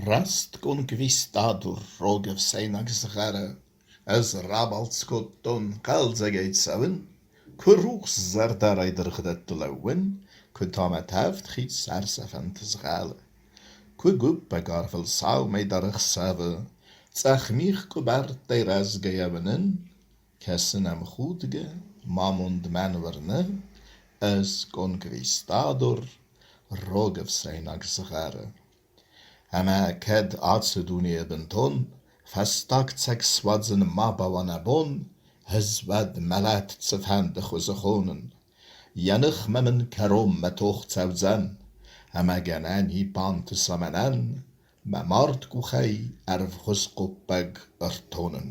Раст конквистадор рог ӕфсӕйнаг згъӕры ӕз рабалц кодтон хъӕлдзӕгӕй цӕуын, куы рухс зӕрдӕрай дыргъдӕтты лӕууын, куы та мӕ тӕвд хид сӕрсӕфӕнты згъӕлы, куы гуыппӕг арвыл сау мӕйдар ӕхсӕвы цъӕх мигъ къуыбӕрттӕй рӕзгӕйӕ уынын, кӕсын ӕм худгӕ, мӕ амонд мӕн уырны, ӕз конквистадор рог ӕфсӕйнаг згъӕры. Ӕмӕ кӕд ацы дунейы бынтон фӕстаг цӕг суадзын ма бауа нӕ бон, ӕз уӕд мӕлӕт цыфӕнды хуызы хонын. Йӕ ныхмӕ мын кӕронмӕ тох цӕудзӕн, ӕмӕ гӕнӕн и бантыса мӕнӕн мӕ мард къухӕй ӕрвгъуыз хъоппӕг ӕртонын.